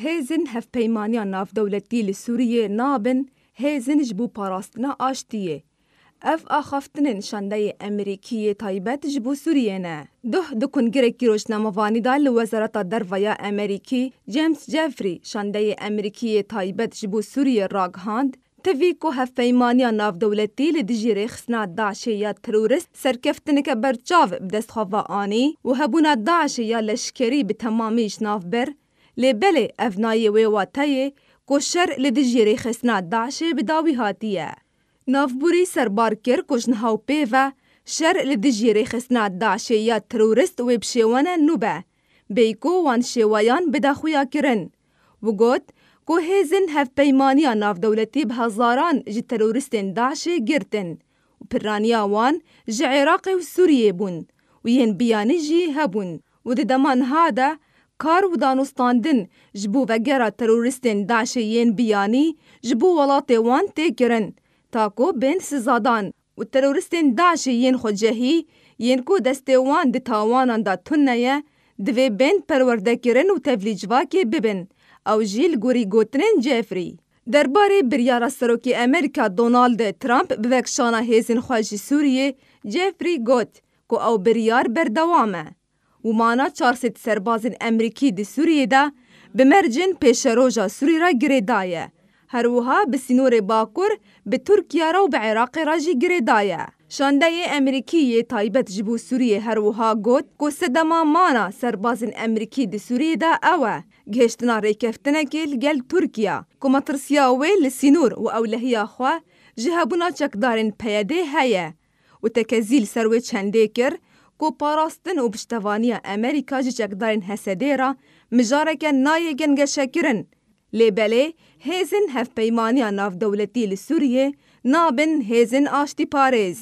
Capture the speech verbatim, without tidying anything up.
Hêzên Hevpeymaniya Navdewletî li Sûriyê nabin hêzên ji bo parastina aştiyê. Ev axaftinên şandeyê Amerîkî yê taybet ji bo Sûriyê ne. Duh di kongrekî rojnamevanî de li Wezareta Derve ya Amerîkî, James Jeffrey, şandeyê Amerîkî yê taybet ji bo Sûriyê ragihand, Tivî ku Hevpeymaniya Navdewletî li dijî rêxistina DAIŞê ya terorîst serkeftineke berçav bi dest xwe ve anî û hebûna DAIŞê ya leşkerî bi temamî ji nav bir, lê belê ev nayê wê wateyê ku şer li dijî rêxistina DAIŞê bi dawî hatiye. Navbûrî serbar kir ku ji niha û pê ve şer li dijî rêxistina DAIŞê ya terorîst wê bi şêwene nû be, bêyî ku wan şêweyan bide xuyakirin. Û got ku hêzên Hevpeymaniya Navdewletî bi hezaran ji terorîstên DAIŞê girtin û piraniya wan ji Iraqê û Sûriyê bûn û yên biyanî jî hebûn û di dema niha de kar û danûstandin ji bo vegera terorîstên DAIŞê yên biyanî ji bo welatê wan tê kirin, ta ku bên sizadan û terorîstên DAIŞê yên xwecehî, yên ku destê wan di tawanan de tune ye, divê bên perwerdekirin û tevlî civakê bibin, ew jî li gorî gotinên Jeffrey. Derbarê biryara Serokê Amerîka Donald Trump bivekişana hêzên xwe ji Sûriyê, Jeffrey got ku ew biryar berdewam e. Û mana çar sed serbazên Amerîkî di Sûriyê de bi mercên pêşeroja Sûrî re girêdaye. Her wiha bi sînorê Bakur, bi Tirkiye re û bi Iraqê re jî girêdaye. Şandeyê Amerîkî yê taybet ji bo Sûriyê her wiha got ku sedema mana serbazên Amerîkî di Sûriyê de ew e, gihiştina rêkeftinekê li gel Tirkiye, ku metirsiya wê li sînor û ewlehiya xwe ji hebûna çekdarên P Y D heye. Û tekezî li ser wê çendê kir ku parastin û piştevaniya Amerîka ji çekdarên H S D re mijareke nayê gengeşekirin. Lê belê hêzên Hevpeymaniya Navdewletî li Sûriyê nabin hêzên aştîparêz.